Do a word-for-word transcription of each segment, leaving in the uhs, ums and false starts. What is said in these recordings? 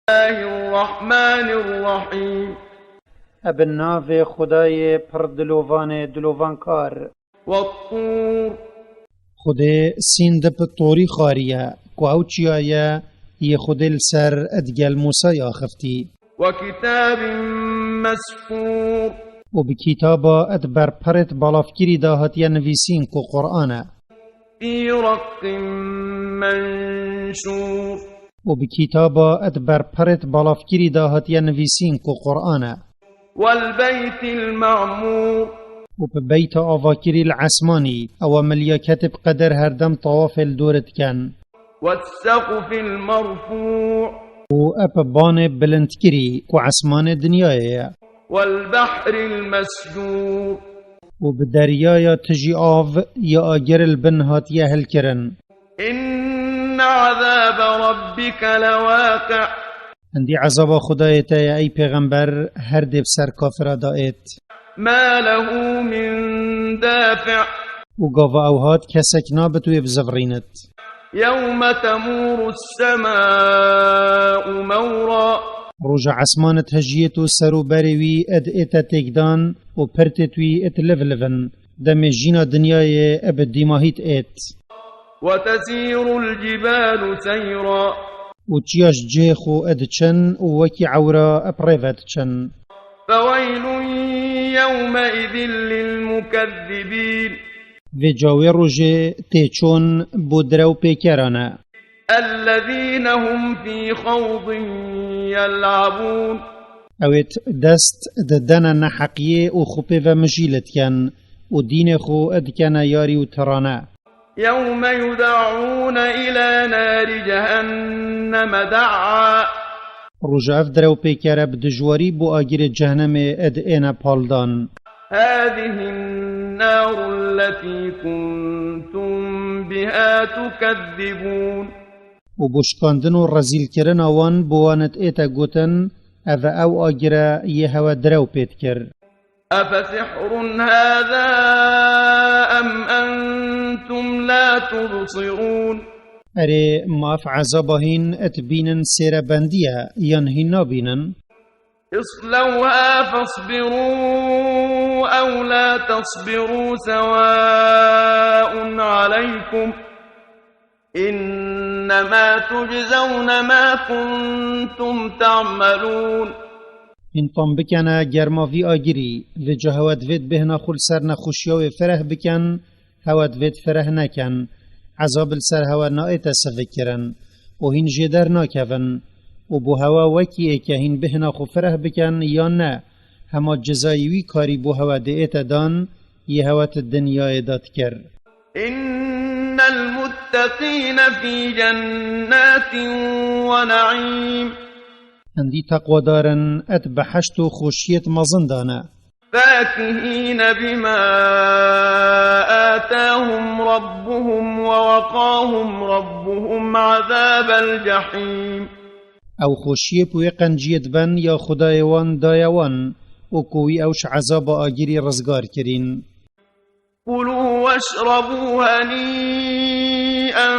الله الرحمن الرحيم. Ebe navê Xwedayê pir dilovanê dilovankar. والطور. Xwedê Sînd bi Torî xwariye, ku ew çiya ye, yê Xwedê li ser digel Mûsayê axiftî. وكتاب مسطور. Û bi kitaba di ber pirêt balavkirî de hatiye nivîsîn ku Quran e. في رق منشور. Û bi kitaba di ber pirêt balavkirî de hatiye nivîsîn ku Quran e. والبيت المعمور. Û bi beyta avakirî li esmanî, ewa milyaketê bi qeder herdem tawafê li dor dikin. والسقف المرفوع. Û ep banê bilindkirî ku esmanê dinyayê ye. والبحر المسجور. Û bi deryaya tijî av ya agir li bin hatiye hilkirin. إن عذاب ربك لواقع. Hindî ezaba Xwedayê te ye, ey pêxember, her dê bi ser kafira de êt. ما له من دافع. Û gava ew hat, kesek nabit wê bizivirînit. يوم تمور السماء مورا. Roja esmanit hijiyêt û ser û berê wî ed ête têkdan û pirtêt wî ed liv livin. Demê jîna dinyayê eb dîmahît êt. وتسير الجبال سيرا. Û çiya ji cihê xwe ed çin û wekî ewra eb rêve diçin. فويل يومئذ للمكذبين. Vê cawê rojê tê çon bo direw pêkeran e. الذين هم في خوض يلعبون. Ewêt dest didene neheqiyê û xwe pê ve mijîl dikin û dînê xwe dikene yarî û tirane. يوم يدعون إلى نار جهنم دعا. Roja ev direw pêkere bi dijwarî bo agirê cehnemê ed êne paldan. هذه النار التي كنتم بها تكذبون. Û bo şikandin û rezîlkirina wan bo wan ed ête gotin, ev e ew agir e yê hewe direw pê dikir. أفسحر هذا أم أنتم لا تبصرون. Erê, ma ev ezaba hîn dibînin sêrebendî ye, yan hîn nabînin? اصلوها فاصبروا أو لا تصبروا سواء عليكم إنما تجزون ما كنتم تعملون. Hîn tam bikene germa vî agirî, vê ca hewe divêt bêhna xwe li ser nexweşiya wê fireh bikin, hewe divêt fireh nekin. Ezab li ser hewe naête sivikirin û hîn jê dernakevin. Û bo hewe wekî ê ke hîn bêhna xwe fireh bikin yan ne, hema cezayî wî karî bo hewe diête dan, yê hewe di dinyayê de dikir. إن المتقين في جنات ونعيم. Hindî teqwadarin ed beheşt û xweşiyêt mezin de ne. فاكهين بما آتاهم ربهم ووقاهم ربهم عذاب الجحيم. Ew xweşiyê ku wê qenciyê diben ya Xwedayê wan daye wan û ku wî ew ji ezaba agirî rizgar kirîn. كلوا واشربوا هنيئا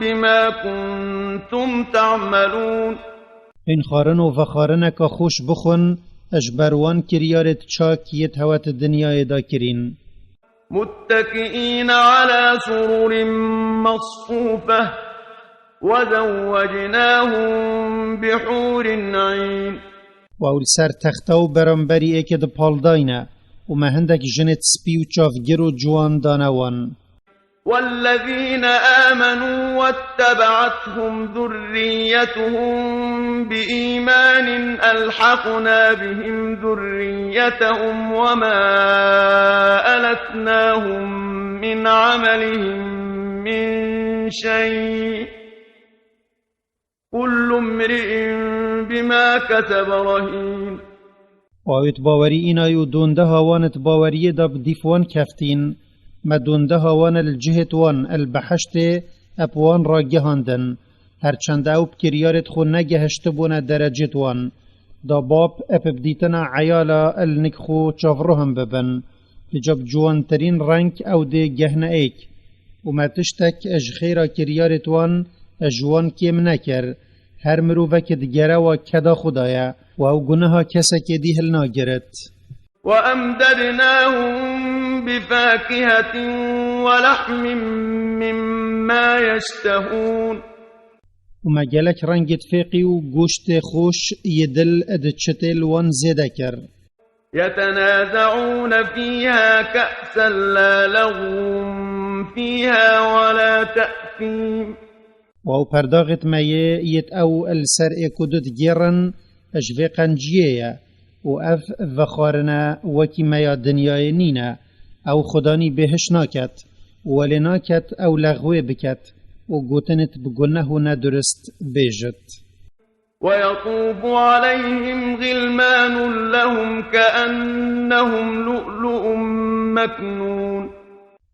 بما كنتم تعملون. Hîn xwarin û vexwarineka xweş bixwin, ji ber wan kiryarêt çak yêt hewe di dinyayê de kirîn. متكئين على سرر مصفوفة وزوجناهم بحور عين. Û ew li ser texta û beramberî êkê di pal dayne û me hindek jinêt spî û çavgir û ciwan dane wan. والذين آمنوا واتبعتهم ذريتهم بإيمان ألحقنا بهم ذريتهم وما ألتناهم من عملهم من شيء كل امرئ بما كسب رهين. Û ew êt bawerî înay û dondeha wan êt baweriyê de bi dîf wan keftîn, me dondeha wan li cihêt wan, li behiştê, ep wan ragihandin. Her çend ew bi kiryarêt xwe negehiştibûne derecêt wan. Da bab ep bi dîtina eyala li nik xwe çavrohim bibin. Li cab ciwantirîn reng ew dê gehne êk. Û me tiştek ji xêra kiryarêt wan ji wan kêm nekir. Her mirovekî digere wa keda xwe daye û ew guneha kesekê dî hilnagirit. وأمددناهم بفاكهة ولحم مما يشتهون. û me gelek rengê fêqî û goştê xweş yê dil di çitê li wan zêde kir. يتنازعون فيها كأسا لا لغو فيها ولا تأثيم. û ew perdaxêt me yê yêt ew li ser ê ku du digêrin ji vê qenciyê ye û ev vexwarine wekî me ya dinyayê nîne. Ew xudanî bêhiş naket û welê naket ew lexwê biket û gotinit bi guneh û nedurist bêjit. ويطوف عليهم غلمان لهم كأنهم لؤلؤ مكنون.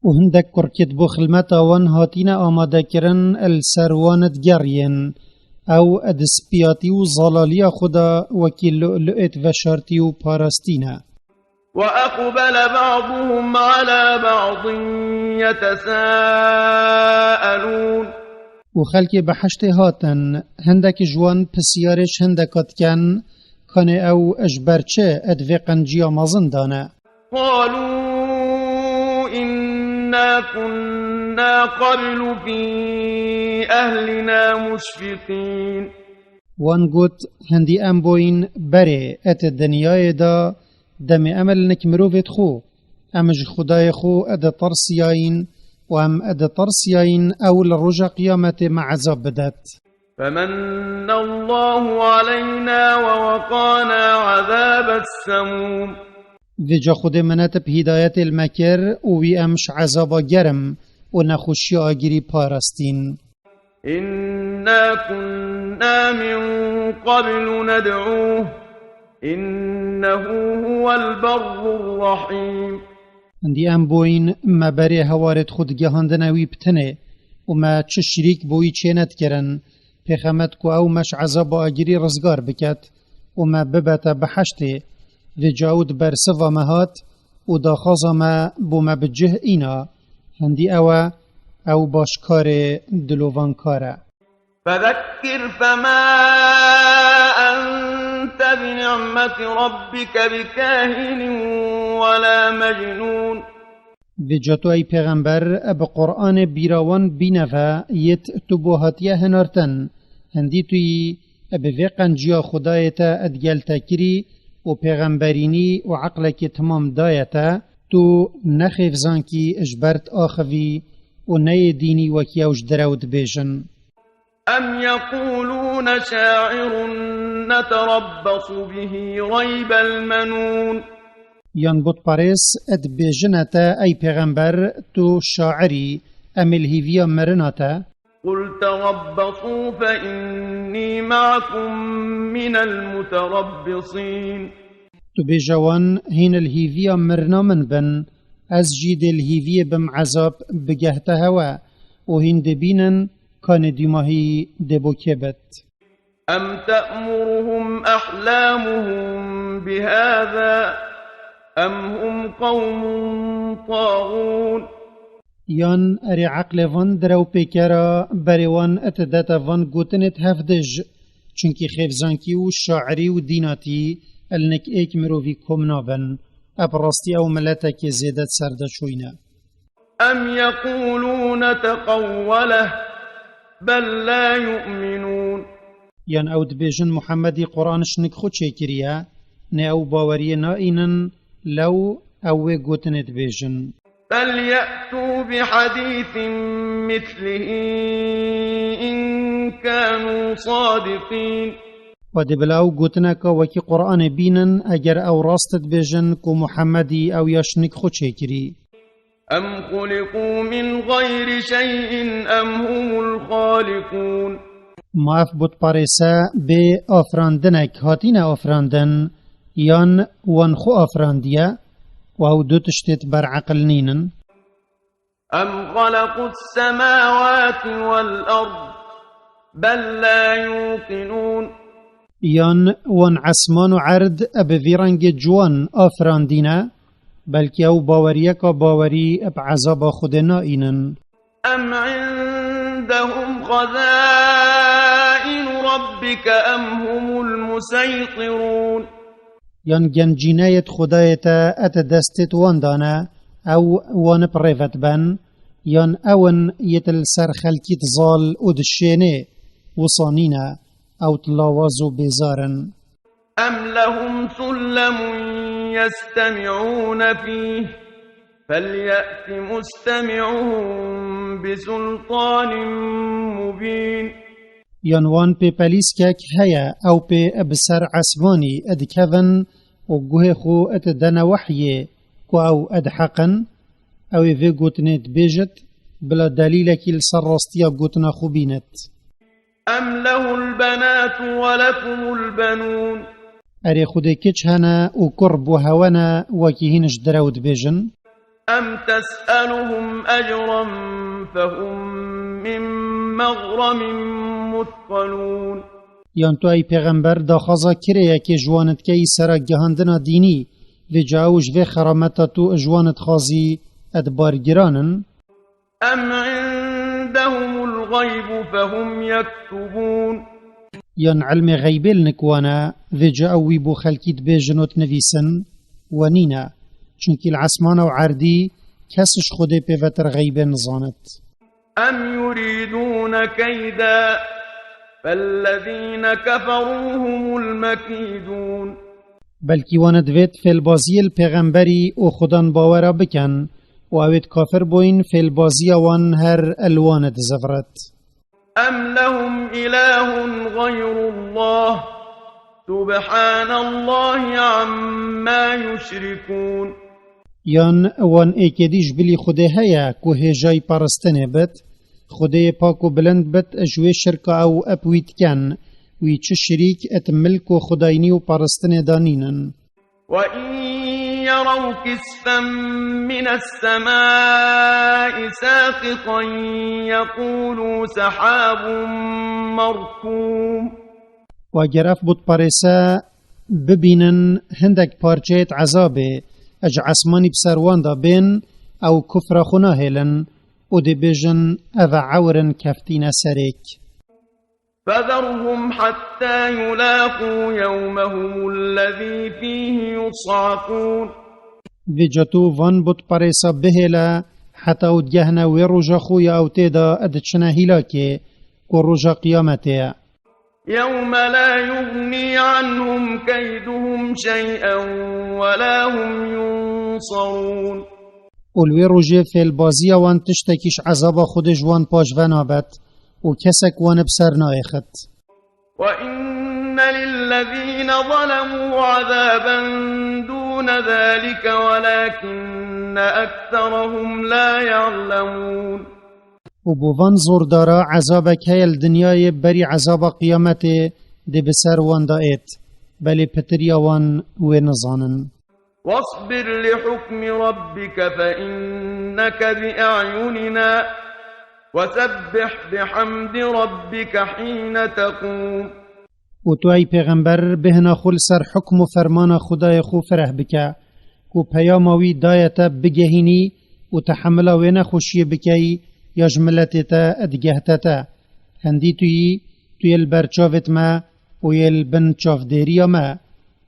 û hindek kurkêt bo xilmeta wan hatîne amadekirin, li ser wan digeriyên. Ew di spiyatî û zalaliya xwe de wekî lu'lu'êt veşartî û parastî ne. وأقبل بعضهم على بعض يتساءلون. û xelkê behiştê hatin, hindek ji wan pisyarê ji hindeka dikin, kanê ew ji ber çi di vê qenciya mezin de ne? قالوا إنا كنا قبل في أهلنا مشفقين. Wan got, hindî em boyîn berê et dinyayê de, demê em li nik mirovêt xwe, em ji Xwedayê xwe ditirsiyayîn û em ditirsiyayîn ew li roja qiyametê me ezab bidet. فمن الله علينا ووقانا عذاب السموم. Vêca Xwedê minet bi hîdayetê li me kir û wî em ji ezaba germ û nexweşiya agirî parastîn. إنا كنا من قبل ندعوه إنه هو البر الرحيم. Hindî em boyîn me berê hewarêt xwe digehandine wî bi tinê û me çi şirîk bo wî çê nedikirin. Pêxemet ku ew me ji ezaba agirî rizgar biket û me bibete behiştê. Vêca ew di bersiva me hat û daxwaza me bo me bi cih îna. Hindî ew e, ew başkarê dilovankar e. فذكر فما أنت بنعمة ربك بكاهن ولا مجنون. Vêca tu ey pêxember bi Qur'anê bîra wan bîne ve yêt tu bo hatiye hinartin. Hindî tu yî bi vê qenciya Xwedayê te digel te kirî û pêxemberînî û eqlekî timam daye te, tu ne xêvzankî ji ber diaxivî û ne yê dînî wekî ew ji direw dibêjin. أم يقولون شاعر نتربص به ريب المنون. Yan butparêz dibêjine te, ey pêxember, tu şair î, em ê li hîviya mirina te. قل تربصوا فإني معكم من المتربصين. Tu bêje wan, hîn li hîviya mirina min bin, ez jî dê li hîviyê bim ezab bigehte hewe û hîn dê bînin kanê dûmahî dê bo kê bit. أم تأمرهم أحلامهم بهذا أم هم قوم طاغون. Yan erê eqlê van direw pêkera berê wan et dete van gotinêt hevdij, çunkî xêvzankî û şairî û dînatî el nik êk mirovî kom nabin. Eb rastî ew miletekê zêde ser de çûyne. أم يقولون تقوله بل لا يؤمنون. Yan ew dibêjin Muhemmedî Quran şinik xwe çêkiriye, ne ew baweriyê naînin, lew ew wê gotinê dibêjin. فليأتوا بحديث مثله إن كانوا صادقين. Xwedê bila ew gotineka wekî Quranê bînin, eger ew rast dibêjin ku Muhemmedî ew ya şinik xwe çêkirî. أم خلقوا من غير شيء أم هم الخالقون. Ma ev butparêse bê afrandinek hatîne afrandin, yan wan xwe afrandiye û ew du tiştêt ber eqil nînin? أم خلقوا السماوات والأرض بل لا يوقنون. Yan wan esman û erd bi vî rengê ciwan afirandîne, belkî ew baweriyeka bawerî bi ezaba Xwedê naînin. أم عندهم خزائن ربك أم هم المسيطرون. Yan gencîneyêt Xwedayê te et destêt wan dane, ew wan bi rêvet ben, yan ew in yêt li ser xelkît zal û dişênê, wisa nîne, ew lawaz û bêzar in. أم لهم سلم يستمعون فيه فليأت مستمعهم بسلطان مبين. Yan wan pê pelîskek heye, ew pê bi ser esmanî dikevin û guhê xwe didene wehyê, ku ew ed heq in, ew ê vê gotinê dibêjit, bila delîlekî li ser rastiya gotina xwe bînit. أم له البنات ولكم البنون. Erê Xwedê kiç hene û kur bo hewe ne, wekî hîn ji direw dibêjin. أم تسألهم أجرا فهم من مغرم مثقلون. Yan tu ey pêxember daxwaza kirêyekê ji wan dikeyî sera gihandina dînî, vêca ew ji vê xerameta tu ji wan dixwazî ed bargiran in. أم عندهم الغيب فهم يكتبون. Yan ilmê xeybê li nik wan e, vêca ew wî bo xelkî dibêjin û dinivîsin? We nîne. Çunkî li esmana û erdî kes ji Xwedê pêvetir xeybê nizanit. أم يريدون كيدا فالذين كفروا هم المكيدون. Belkî wan divêt fêlbaziyê li pêxemberî û xudan bawera bikin û ew ê kafir bûyîn fêlbaziya wan her li wan dizivrit. أم لهم إله غير الله سبحان الله عما يشركون. Yan wan êkê dî ji bilî Xwedê heye ku hêjayî paristinê bit? Xwedê yê pak û bilind bit ji wê şirka ew ep wî dikin. Wî çi şirîk et milk û xudaynî û paristinê de nînin. وإن يروا كسفا من السماء ساقطا يقولوا سحاب مركوم. Û eger ev butperêse bibînin hindek parçeyêt ezabê ji esmanî bi ser wan de bên, ew kufra xwe nahêlin û dê bêjin, ev e ewr in keftîne serêk. فذرهم حتى يلاقوا يومهم الذي فيه يصعقون. Vêca tu van butperêsa bihêle heta ew digehne wê roja xwe ya ew tê de diçine hîlakê, ku roja qiyametê ye. يوم لا يغني عنهم كيدهم شيئا ولا هم ينصرون. Û li wê rojê fêlbaziya wan tiştekî ji ezaba Xwedê ji wan paşve nabet û kesek wan bi ser nayêxit. وإن للذين ظلموا عذابا دون ذلك ولكن أكثرهم لا يعلمون. Û bo van zordara ezabek heye li dinyayê berî ezaba qiyametê dê bi ser wan de êt, belê pitiriya wan wê nizanin. واصبر لحكم ربك فإنك بأعيننا وسبح بحمد ربك حين تقوم. Û tu ey pêxember bêhna xwe li ser hukm û fermana Xwedayê xwe fireh bike, ku peyama wî daye te bigehînî û tehemila wê nexweşiyê bikey ya ji miletê te digehte te. Hindî tu yî, tu yê li ber çavêt me û yê li bin çavdêriya me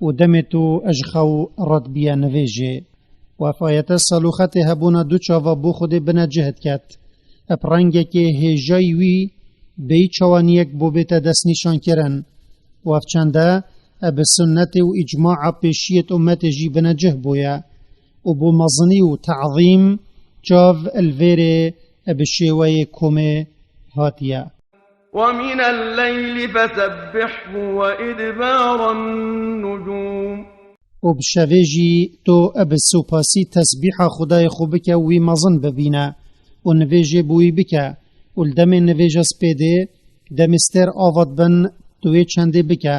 û demê tu ji xew radbiye nivêjê. Û ev ayete saloxetê hebûna du çava bo Xwedê bine cih diket. Eb rengekê hêjayî wî bêyî çawaniyek bo bête destnîşankirin. Û ev çende eb sunnetê û îcmaa pêşiyêt ummetê jî bine cih bûye. Û bo mezinî û te'zîm çav li vêrê bi şêweyê komê hatiye. ومن الليل فسبحه وإدبار النجوم. Û bi şevê jî tu bi supasî tesbîha Xwedayê xwe bike û wî mezin bibîne û nivêjê bi wî bike û li demê nivêja spêdê demê stêr ava dibin tu wê çendê bike